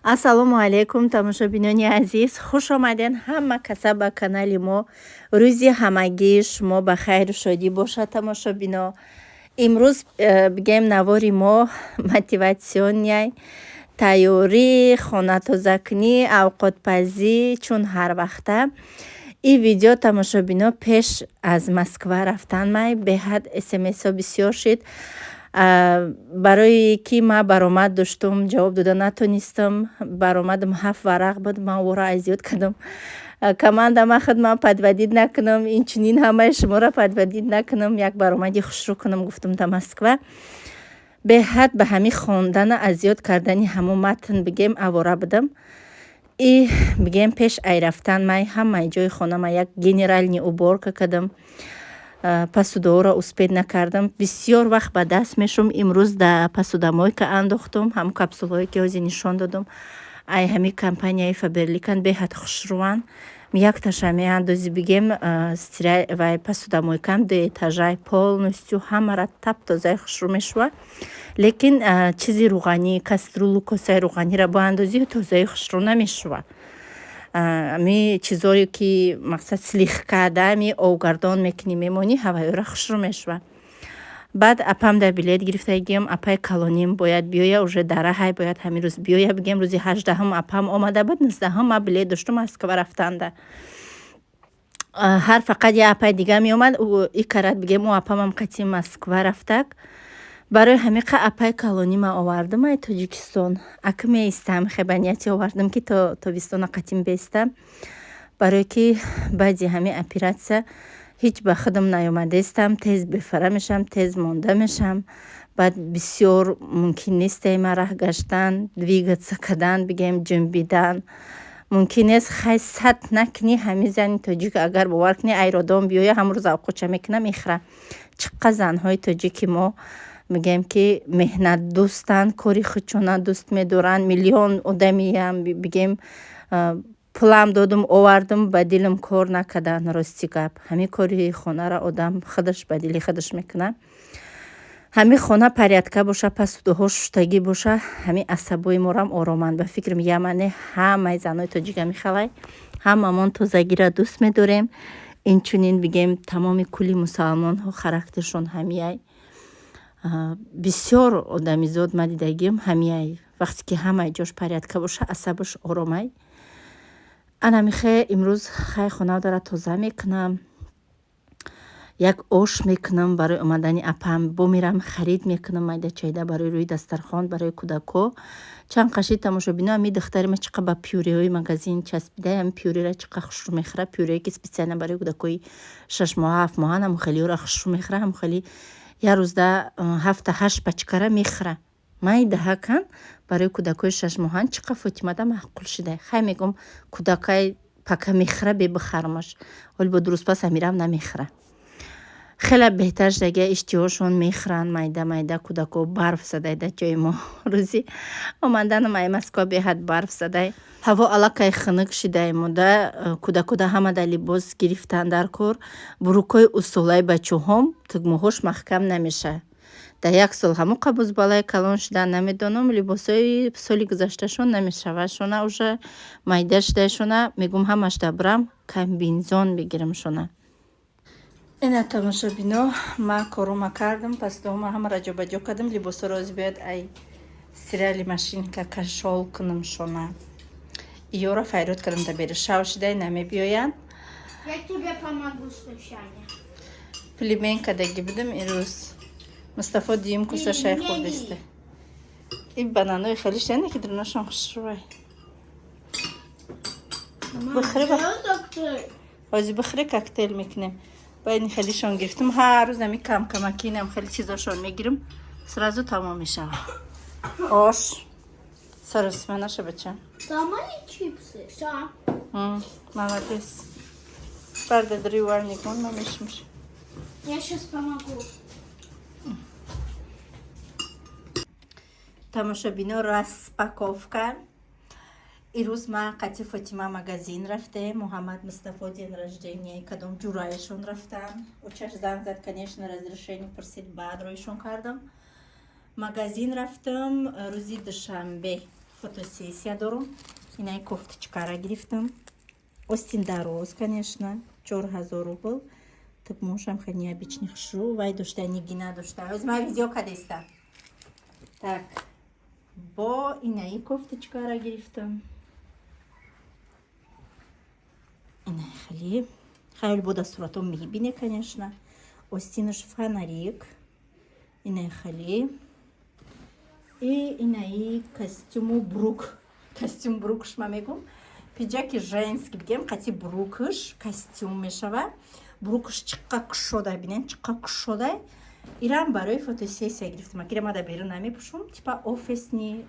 Ассалому алайкум, тамошобинони азиз, хуш омаден ҳама каса ба канали мо. Рӯзи ҳамагии шумо ба хайру шодӣ бошад, тамошобино. Имрӯз бигем, навори мо мотивационный, тайёрӣ, хонатозакунӣ, авқотпазӣ, чун ҳар вақта. Ин видео, тамошобино, пеш аз Москва рафтан май. Беҳад смсҳо бисёр шид, барои ки ман баромад доштум, ҷавоб дода натонистам. Баромадам ҳафт варақ буд, ман ӯро азёд кардам. Команда ма худ ман подводить накунам, инчунин ҳамаи шуморо подводить накунам, як баромади хушрӯ кунам, гуфтам, да Москва. Беҳад ба ҳамин хондана, азёд кардани ҳамон матн, бигем, авора будам. И бигем, пеш ай рафтан май ҳамаи ҷои хонама як генеральный уборка кардам. Посудаҳоро успеть накардам, бисёр вақт ба даст мешум. Имрӯз да посудомойка андохтум. Ҳамон капсулҳое, ки ҳозир нишон додум, ай ҳамин компанияи Фаберликан, беҳад хушрӯванд. Якташа меандозӣ, бигем, вай посудомойкам ду этажай, полностью ҳамара тап тозаи хушрӯ мешува. Лекин чизи рӯғанӣ, кастрюлу косаи рӯғаниро боандозӣ, тозаи хушрӯ намешува. Ами чизое, ки мақсад слегка да ами овгардон мекунӣ, мемонӣ, ҳавайёра хушрӯ мешува. Баъд апам да билет гирифтагиам. Апаи калоним бояд биёя, уже дараҳай, бояд ҳамин рӯз биёя. Бигем, рӯзи 18-ҳум апам омада буд, 19-ҳум ман билет доштум Москва рафтанда. Ҳар фақат як апаи дига меомад и карат, бигем, ӯ апамам қатъи Москва рафтак. Барои ҳамиқа апаи калонима овардам ай Тоҷикистон. Ака меистам, хе ба нияти овардам, ки то тобистона қатъим беистам, барое ки баъди ҳамин оператсия ҳеҷ ба худам наёмадаистам, тез бефара мешавам, тез монда мешавам. Баъд бисёр мумкин нестае ман раҳ гаштан, двигаться кардан, бигем, ҷунбидан мумкин нест. Хай, сад накунӣ, ҳамин зани тоҷик, агар бовар кунӣ, айродон биёя, ҳамон рӯз авқотша мекунам, мехӯра. Чӣ занҳои тоҷики мо, мегӯем, ки меҳнатдӯстанд, кори худшона дӯст медоранд. Миллион одамиям, бигем, пулам додум, овардум, ба дилам кор накардан. Рости гап, ҳамин кори хонаро одам худаш ба дили худаш мекунад. Ҳамин хона порядка боша, посудаҳо шуштагӣ боша, ҳамин асабои морам ороманд. Ба фикрам, ямане ҳамаи занҳои тоҷик ҳамин ҳамамон тозагиро дӯст медорем. Инчунин, бигем, тамоми кулли мусалмонҳо характершон ҳамияй. Бисёр одамизод ма дидагим, ҳамияй. Вақте ки ҳамаи ҷош порядка боша, асабаш оромай. Анамихе имрӯз хай хона дара тоза мекунам, як ош мекунам барои омадани апам, бо мерам харид мекунам майда чайда барои рӯи дастархон, барои кӯдакҳо. Чанд қаши, тамошобино, ами духтари ма чиқа ба пюреҳои магазин часпида. Ами пюрера чиқа хушрӯ мехӯра, пюрее ки специально барои кӯдакҳои 6 моҳа, 7 моҳа, ҳамун хелиёра хушрӯ мехӯра. Ҳамун хели як рӯзда ҳафта ҳашт пачкара мехӯра, майдаҳакан. Барои кӯдакҳои 6 моҳан чиқа Фотимада маъқул шида. Хай, мегӯм, кӯдакай пака мехӯра, бебихарамаш. Ҳоли бо 2 рӯз пас амирам намехӯра. Хеле беҳтар шудага, иштиҳошон, мехӯранд майда майда кӯдако. Барф задай дар ҷои мо. Рӯзи омаданам ай Москва беҳад барф задай, ҳаво аллакай хунук шидай мода. Кӯдакода ҳамада либос гирифтан дар кор. Брюкои усолаи бачаҳом тугмаҳош маҳкам намешавад. Дар як сол ҳамон қабуз балаи калон шудан, намедонам, либосҳои соли гузашташон намешавад шона, уже майда шудашона. Мегӯм, ҳамашда бирам, комбинезон бигирам шона. Ина, тамошобино, ма корома кардам, пасдома ҳамаро ҷобаҷо кардам. Либосҳоро ози бояд ай стиральный машинка кашол кунам шона. Иёро файрод кардам, да бери шав шидай, намебиёянд. Я тебе помогу с вещами. Пельмень кадаги будам ирӯз. Мустафо дуюм куса шай хӯрдиста. Ин бананои хеле шида, ки дурнашон хушрӯвай. Бихӯри. Ҳозир бихӯри, коктейл мекунем. Ба ин хелишон гирифтам. Ҳар рӯз ами камкамакинам хеле чизошон мегирам, сразу тамом мешавад. Ош саросима наша, бача. Самые чипсы. Все. Молодец. Барда варникон ма мешимш. Я сейчас помогу. Тамошобино, распаковка. Ирӯз ма қати Фотима магазин рафтем. Муҳаммад Мустафо день рождения кадом ҷураешон рафтан. Очаш занг зад, конечно, разрешение пурсид, баъд роишон кардам. Магазин рафтам рӯзи душанбе. Фотосессия дорум. Инаи кофточкара гирифтам. Остин дароз, конечно, 4000 рубл. Тукмошам хеле необычный, хушрӯ вай дошта, нигина дошта. Ҳозир ман видео кадеста. Так, бо инаи кофточкара гирифтам. Инаи хеле хаёл бо дастуратон мебине, конечно. Остинаш фонарик. Инаи хеле. И инаи костюму брюк. Костюм брюкш ма мегум. Пиджаки женский бигем, қати брюкш костюм мешава. Брюкш чиққа кушодай, бинен, чиққа кушодай. Ирам барои фотосессия гирифтам. Акира ма да берун намепӯшум, типа офисный,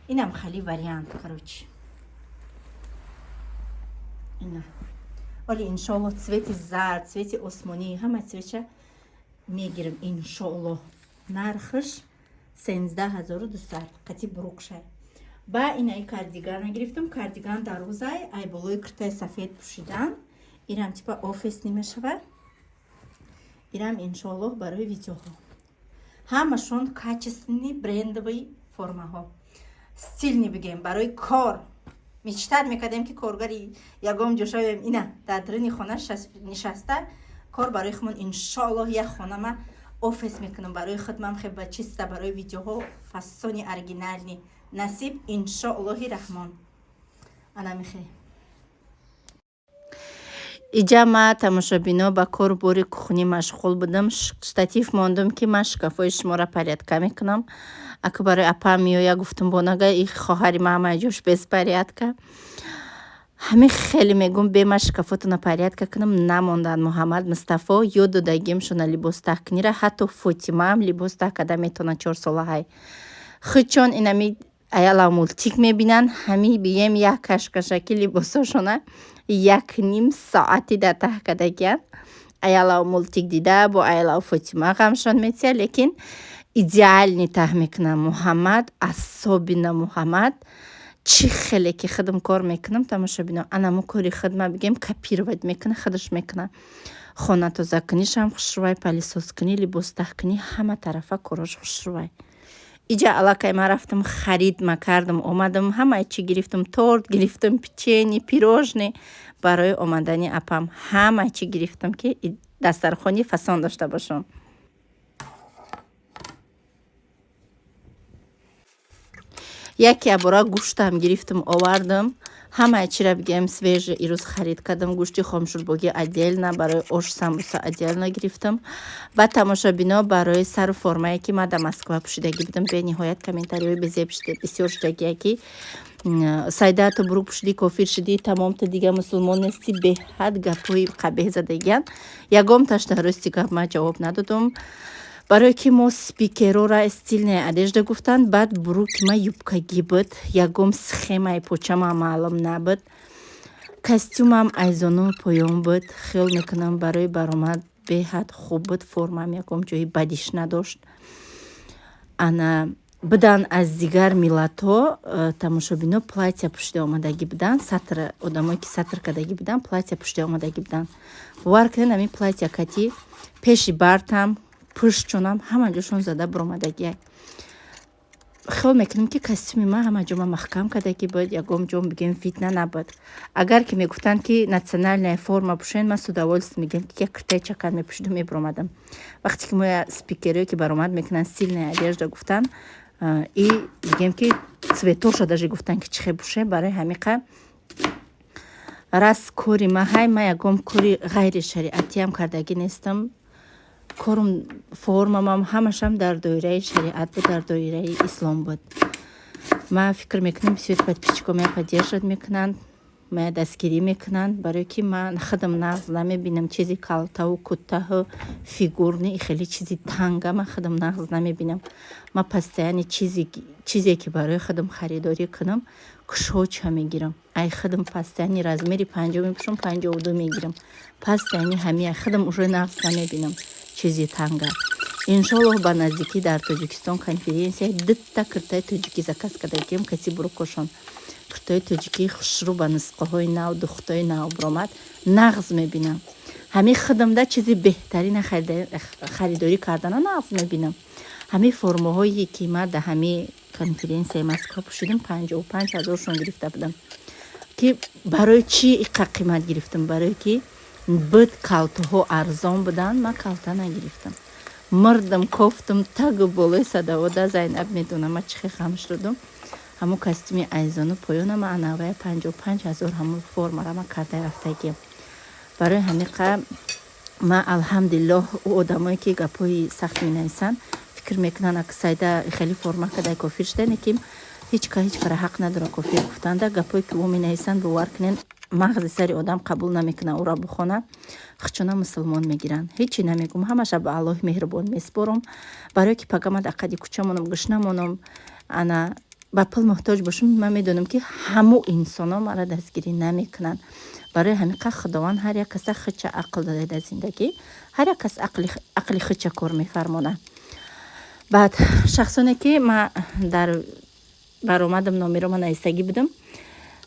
инам хали вариант, короче. Ина. Оли иншоалло цвети зард, цвети осмонӣ, ҳама цветша мегирам иншоалло. Нархш 17 200, қати брюкшай. Ба инаи кардигана гирифтам. Кардиган дарозай, ай болои куртаи сафед пӯшидан. Ирам типа офисный мешавад. Ирам иншоаллоҳ барои видеоҳо. Ҳамашон качественный, брендовый формаҳо. Стильный бигем, барои кор. Мечтать мекардем, ки коргари ягон ҷо шавем. Ина дар даруни хона нишаста кор барои худмон. Иншоаллоҳ, як хонама офис мекунам барои худмам, хеба чиста, барои видеоҳо, фасони оригинальный. Насиб, иншоаллоҳи раҳмон. Ана михе. Иҷа ма, тамошобино, ба кору бори кухнӣ машғул будам. Штатив мондум, ки ман шкафҳои шуморо порядка мекунам. Аку барои апам меоя, гуфтум, бонага и хоҳари ма ҳамаи ҷош беспорядка. Ҳамин хеле мегум, бема шкафотона порядка кунам, намонданд. Муҳаммад Мустафо ёд додагимшона либос таҳкунира, ҳатто Фотимаам либос таҳ карда метавонад, 4 солаҳай. Худчон инами аяла мультик мебинанд, ҳами бием як кашкашаки либосошона як ним соати дар таҳ кардагиянд. Аялав мультик дида, бо аялав Фотима ғамшон метия, лекин идеальный таҳ мекунам. Муҳаммад, особенно Муҳаммад, чӣ хеле ки худам кор мекунам, тамошобино, анамо кори худма бигем копировать мекуна, худаш мекуна. Хона тозакунишам хушрӯвай, пылесоскунӣ, либос таҳкунӣ, ҳама тарафа корош хушрӯвай. Иҷа аллакай ман рафтам, харид ма кардам, омадам, ҳамаи чӣ гирифтам: торт гирифтам, печенье, пирожные барои омадани апам, ҳамаи чӣ гирифтам, ки дастархони фасон дошта бошам. Яке абора гӯштам гирифтам, овардам, ҳамаи чира бигем свежий ирӯз харид кардам. Гӯшти хомшурбогӣ отдельно, барои ош, самбуса отдельно гирифтам. Ба тамошобино, барои сару формае, ки ман дар Москва пӯшидагӣ будам, бениҳоят комментариҳои безеб бисёр шудагия, ки Сайда, ту брюк пӯшидӣ, кофир шудӣ, тамом, ту дига мусулмон нестӣ. Беҳад гапҳои қабеҳ задагиянд. Ягонташ дар рости гап ман ҷавоб надодум, барое ки мо спикерора стильная одежда гуфтанд. Баъд брюки ма юбкагӣ буд, ягон схемаи почама маълум набуд, костюмам айзону поён буд. Хиёл мекунам, барои баромад беҳад хуб буд, формаам ягон ҷои бадиш надошт. Ана будан аз дигар миллатҳо, тамошобино, платья пӯшида омадагӣ буданд, сатр, одамое ки сатр кардагӣ буданд, платья пӯшида омадагӣ буданд. Бовар кунед, ҳамин платья кати пеши бартам, пуштчонам, ҳама ҷошон зада буромадагиай. Хиёл мекунем, ки костюми ман ҳама ҷома маҳкам кардагӣ буд, ягон ҷом бигем видно набуд. Агар ки мегуфтанд, ки национальная форма пӯшен, ман с удовольствием мегӯям, ки як куртаи чакан мепӯшиду мебуромадам. Вақте ки моя спикерое ки баромад мекунанд, стильная одежда гуфтанд и бигем, ки цветоша даже гуфтанд, ки чихе пӯше. Барои ҳамиқа раз кори ма ҳай, ма ягон кори ғайри шариатиам кардагӣ нестам. Корум, формамам, ҳамашам дар доираи шариат буд, дар доираи ислом буд. Ман фикр мекунам, бисёри подписчикҳо мая поддержать мекунанд, мая дастгирӣ мекунанд, барое ки ман худам нағз намебинам чизи калтаву кӯтаҳу фигурный, хеле чизи танга ман худам нағз намебинам. Ман постоянно чизе ки барои худам харидорӣ кунам, кушоча мегирам. Ай худам постоянно размери 50 мепӯшам, 52 мегирам постоянно. Ҳамия худам уже нағз намебинам чизи танга. Иншоллоҳ, ба наздикӣ дар Тоҷикистон конференсия, дитта киртаи тоҷикӣ заказ кардагием, каси брюкошон, куртаи тоҷикии хушрӯ, ба нусқаҳои нав, духтои нав биромад, нағз мебинам. Ҳамин худамда чизи беҳтарина харидорӣ кардана нағз мебинам. Ҳамин формаҳое ки ман дар ҳамин Конференсияи Москва пӯшидам, 55 000-шон гирифта будам. Ки барои чӣ иқа қимат гирифтам? Барое ки буд, калтаҳо арзон буданд, ман калта нагирифтам. Мурдам, кофтам, тагу болои садавода. Зайнаб медонам, ман чӣ хел хамш додум. Ҳамун костюми айзону поёна ма анавая 55 000, ҳамун формара ма карда рафтагиам. Барои ҳамиқа ман, алҳамдулиллоҳ, ӯ одамое ки гапҳои сахт менависанд, фикр мекунанд, ак Сайда хеле форма кадай, кофир шуда. Ки ҳеҷ ка ҳеҷ кара ҳақ надорад кофир гуфтанда. Гапҳое ки ӯ менависанд, бовар кунед, мағзи сари одам қабул намекунад ӯра бухона. Хучона мусулмон мегиранд. Ҳечи намегӯм, ҳамаша ба Аллоҳи меҳрубон месупорам. Барое ки пага ман дар қади кӯча монам, гушна монам, ана ба пул муҳтоҷ бошам, ман медонам, ки ҳаму инсонҳо маро дастгирӣ намекунанд. Барои ҳамин Худованд ҳар як каса худча ақл додае дар зиндагӣ, ҳар як кас ақли худча кор мефармонад. Баъд шахсоне ки ман дар баромадам, номеро ман навистагӣ будам,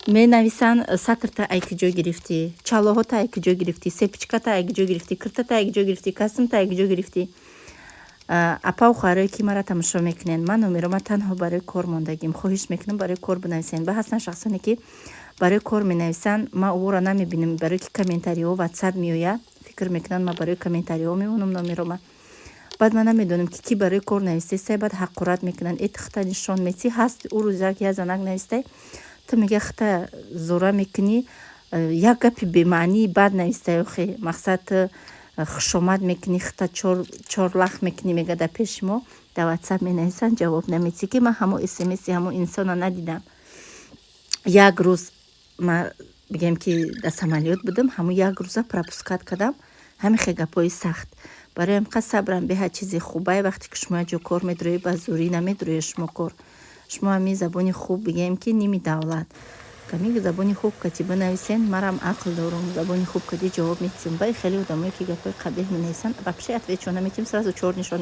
менависанд: сатрта ай куҷо гирифтӣ, чалоҳота ай куҷо гирифтӣ, цепочката ай куҷо гирифтӣ, киртата ай куҷо гирифтӣ, костюмта ай куҷо гирифтӣ. Апау хоҳарое ки маро тамошо мекунед, ман номеро ма танҳо барои кор мондагим. Хоҳиш мекунам, барои кор бинависед. Ба ҳастанд шахсоне ки барои кор менависанд, ман ӯро намебинам, барое ки комментариҳо Ватсап меояд, фикр мекунанд, ман барои комментариҳо мемонам номерома. Баъд ман намедонам, ки кӣ барои кор навистаи. Баъд ҳақорат мекунанд: «Э, тихта нишон метӣ». Ҳаст, ӯ рӯз як занак навистай: «Ту мега хита зура мекунӣ». Як гапи бемаънии бад навистай. Охи, мақсад, ту хушомад мекунӣ, хита чорлах мекунӣ, мега. Дар пеши мо дар Ватсап менависанд, ҷавоб наметӣ, ки ман ҳамон смси ҳамон инсона надидам. Як рӯз ман бигем, ки дар самолёт будам, ҳамон як рӯза пропускать кардам ҳамин хел гапҳои сахт. Барои ҳамқа сабрам беҳад чизи хубай. Вақте ки шумо як ҷо кор медроӣ, ба зӯрӣ намедроед шумо кор. Шумо ҳамин забони хуб, бигем, ки ними давлат, ҳамин забони хуб кати бинависен. Марам ақл дорум, забони хуб кати ҷавоб метиҳам. Баи хеле одамое ки гапҳои қабеҳ менависанд, вообще ответ шон наметиҳам, сразу чор нишон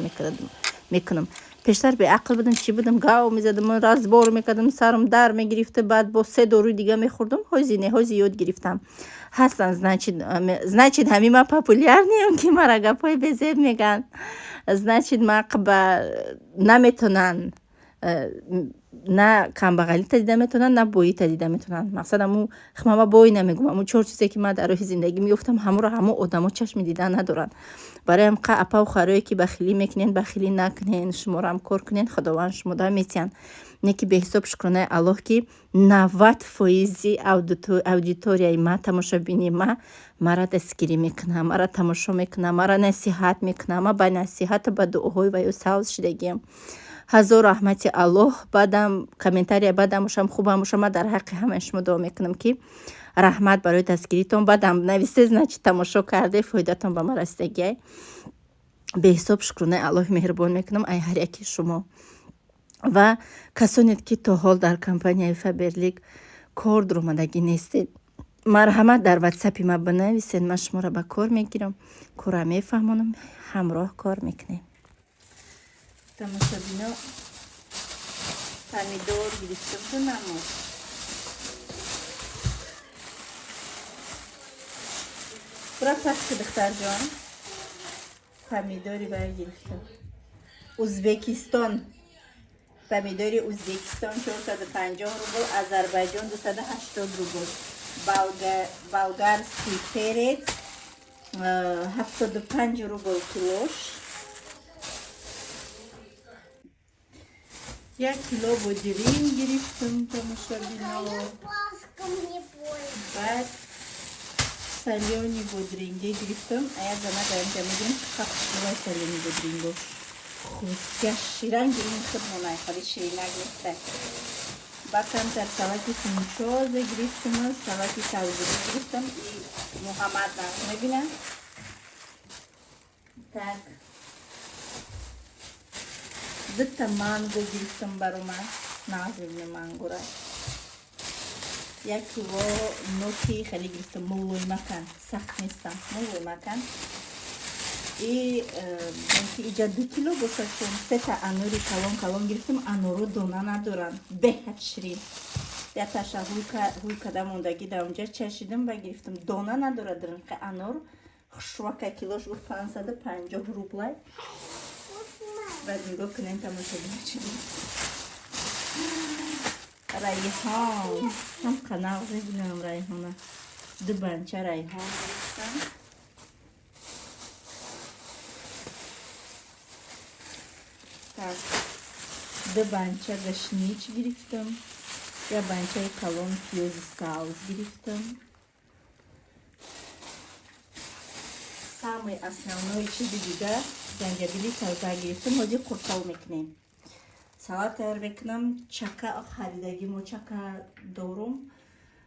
мекунам. Пештар беақл будам, чӣ будам, гав мезадам, разбор мекардам, сарам дар мегирифта, баъд бо се доруи дига мехӯрдам. Ҳози не, ҳози ёд гирифтам. Ҳастанд, значит, ҳамин ман популярный ам, ки мара гапҳои безеб мегӯянд. Значит, ман ба наметонанд, на камбағалита дида метавонанд, на боита дида метавонанд. Мақсад, ҳамун ман бой намегӯм, ҳамун чор чизе ки ман дар роҳи зиндагӣ меёфтам, ҳамуро ҳамун одамо чашми дидан надоранд. Барои ҳамқа, апау хоҳарое ки бахилӣ мекунед, бахилӣ накунед, шуморо кор кунед, Худованд шумода метиҳанд. Не ки беҳисоб шукронаи Аллоҳ, ки 90 фоизи аудиторияи ма, тамошобини ма, мара дастгирӣ мекунад, мара тамошо мекунад, мара насиҳат мекунад. Ма ба насиҳату ба дуоҳои ваё савз шудагиам. Ҳазор раҳмати Аллоҳ. Баъдам комментария бадам бошам, хубам бошам, ман дар ҳаққи ҳамаи шумо дуо мекунам, ки раҳмат барои дастгиритон. Баъдам нависте, значит, тамошо карде, фоидатон ба ман расидагиай. Беҳисоб шукронаи Аллоҳи меҳрубон мекунам ай ҳар яки шумо. Ва касоне ки то ҳол дар компанияи Фаберлик кор дуромадагӣ нестед, марҳамат, дар Ватсапи ман бинависед, ман шуморо ба кор мегирам, корра мефаҳмонам, ҳамроҳ кор мекунем. Тамошобино, помидор гирифтам, ду намуд. Бура паски, духтарҷон. Помидори бай гирифтам, Узбекистон. Помидори Узбекистон 450 рубл, Азарбайҷон 280 рубл, болгарский перец 75 рубл килош. 1 кило бодирин гирифтам, тамошобино. Баъд солёный бодиринге гирифтам. А як зана гаранҷа мегирам, чӣ хушбӯй солёный бодиринго, хрустящий, ранги ин худ монай, хеле ширинак неста. Ба камтар салати хунчозе гирифтам, салати сабзӣ гирифтам и Муҳаммад нағз мебинам. Так, дута манго гирифтам, баромад, нағз мебинам мангора. 1 кило ноки хеле гирифтам, мулоимакан, сахт нестам, мулоимакан. И ки иҷа 2 кило бошад, чун сета анори калон калон гирифтам. Аноро дона надоранд, беҳад ширин. Яташа ҳуй када мондагӣ дар онҷа чашидам ва гирифтам. Дона надорад ринқи анор, хушвака. Килош гуфт 550 рублай. Баъд нигоҳ кунем, тамошобина, чӣ. Райҳон ҳам қанақ мебинам. Райҳона, ду банча райҳон гирифтам. Так, ду банча гашнич гирифтам, як банчаи калон пиёзи сабз гирифтам. Самый основной чизи дига, занҷабили тоза гирифтам. Ҳозир қуртов мекунем, салат тайёр мекунам. Чака харидагӣ, мо чака дорум,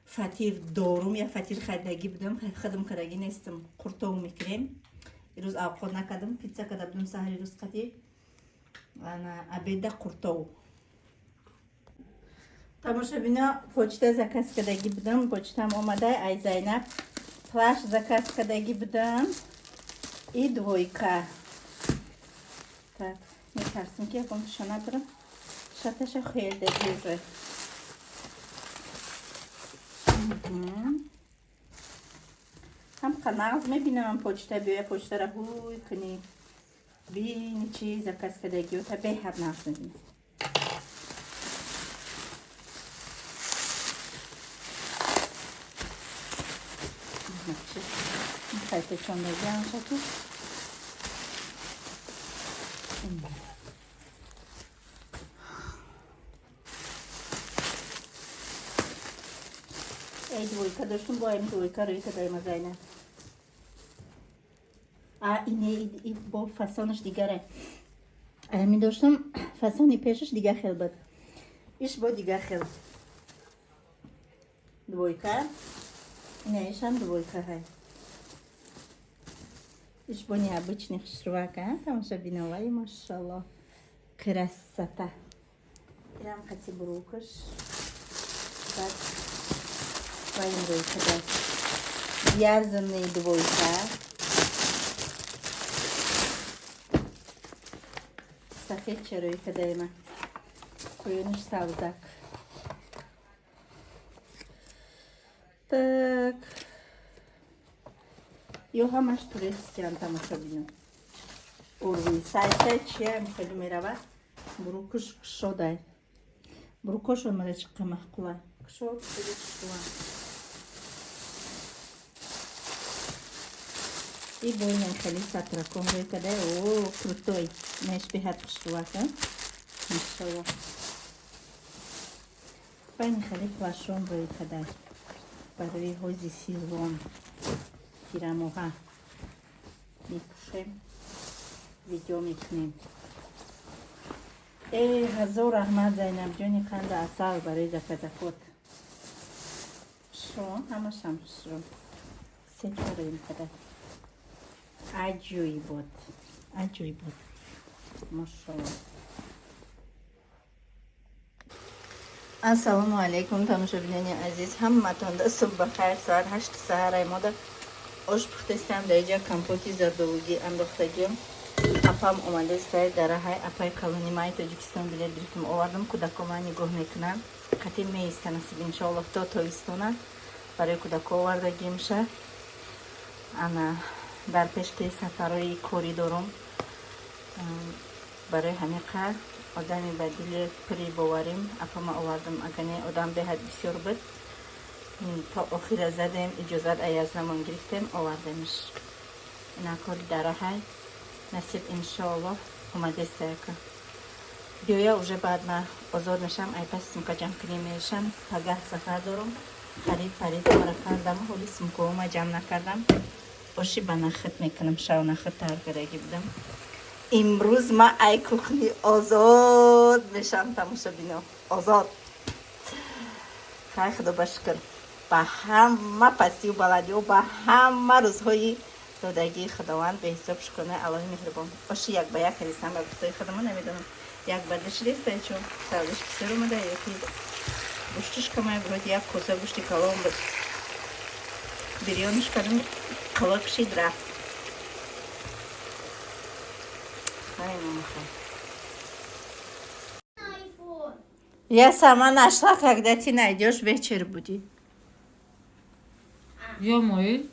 фатир дорум, як фатир харидагӣ будам, хадам кардагӣ нестам. Қуртов мекунем. Ирӯз авқот накардам, питса карда будам саҳари рӯз қатӣ. Ана обеда қуртов. Тамошобино, почта заказ кардагӣ будам, почтам омада. Ай Зайнаб плащ заказ кардагӣ будам и двойка. Так, метарсим, ки ягон туша надорам. Шаташа хелдаги уже. Ҳам қанағз мебинам, почта биёя, почтара ҳуй кунӣ, бини чи заказ кардагиота, беҳад нағз мебинам. Хайтачондаги шаки. Эй, двойка доштум, бо ами двойка рӯи кадаима Зайнаб. А ине и бо фасонаш дигаре. Ами доштум, фасони пешаш дигар хел буд. Иш бо дигар хел. Двойка. Ине ишам двойка ҳай. Иш бо необычный хушрувак, а? Тамошобино, вай, машалло. Красота. Ирам қати брюкаш. Так. Ваем двойка, да. Вязаные двойка. Сафед чарои кадаема. Поёнаш сабзак. Так. Ё ҳамаш турецкиян, тамошобино. Урви сайта чиям хеле мерава. Брюкуш кушодай. Брюкош омада чиққа маъқула. Кушод, хеле чиққула. И бойнан хеле сатракон рӯй кадай. О, крутой. Неш беҳад хушрувак, а? Машалло. Байни хеле плащон рӯй кадай. Барои ҳози сезон тирамоҳа мепӯшем, видео мекунем. Э, ҳазор раҳмат, Зайнабҷони қанду асал, барои заказакот. Хушро, ҳамашам хушро. Сетка рӯем кадай. Аҷоибот, аҷоибот, машалло. Ассалому алайкум, тамошобинони азиз, ҳаматонда субҳ бахайр. Соат 8 саҳарай, мода ош пухтастам. Дар иҷа компоти зардолугӣ андохтагиам. Апам омадастай, дараҳай апай калони май Тоҷикистон билет гирифтам, овардам. Кӯдакома нигоҳ мекунам, қати меиста, насиб, иншоаллоҳ, то тобистона. Барои кӯдако овардагимша. Ана дар пеш ки сафарҳои корӣ дорум, барои ҳамин қадр одами ба дили пури боварим апама овардам. Агане одам беҳад бисёр буд, то охира задем, иҷозат аязнамон гирифтем, овардемш. Ина кори дараҳай, насиб, иншоаллоҳ, омадестаяка биёя, уже баъд ма озод мешам. Айпас сумка ҷамъ кунӣ мешам. Пагаҳ сафар дорум. Харид парид мара кардам, ҳоли сумкаома ҷамъ накардам. Оши ба нахит мекунам, шав нахит тайёр кардагӣ будам. Имрӯз ма ай кухни озод мешам, тамошобино, озод. Хай, худо ба шукр ба ҳама пастию баландиҳо, ба ҳама рӯзҳои додагии Худованд беҳисоб шукрона Аллоҳи меҳрубон. Оши як ба як ҳадисам, ба гуфтаи худама намедонам, як ба душреста, чун савдаш бисёр омада ёки гӯшташ камай. Вроде як коса гӯшти калон буд, бирёнаш кардам, қала кушид, рафт. Хай, мама, хай. Айфон. Я сама нашла, когда ты найдешь, вечер будет. Ё-моё.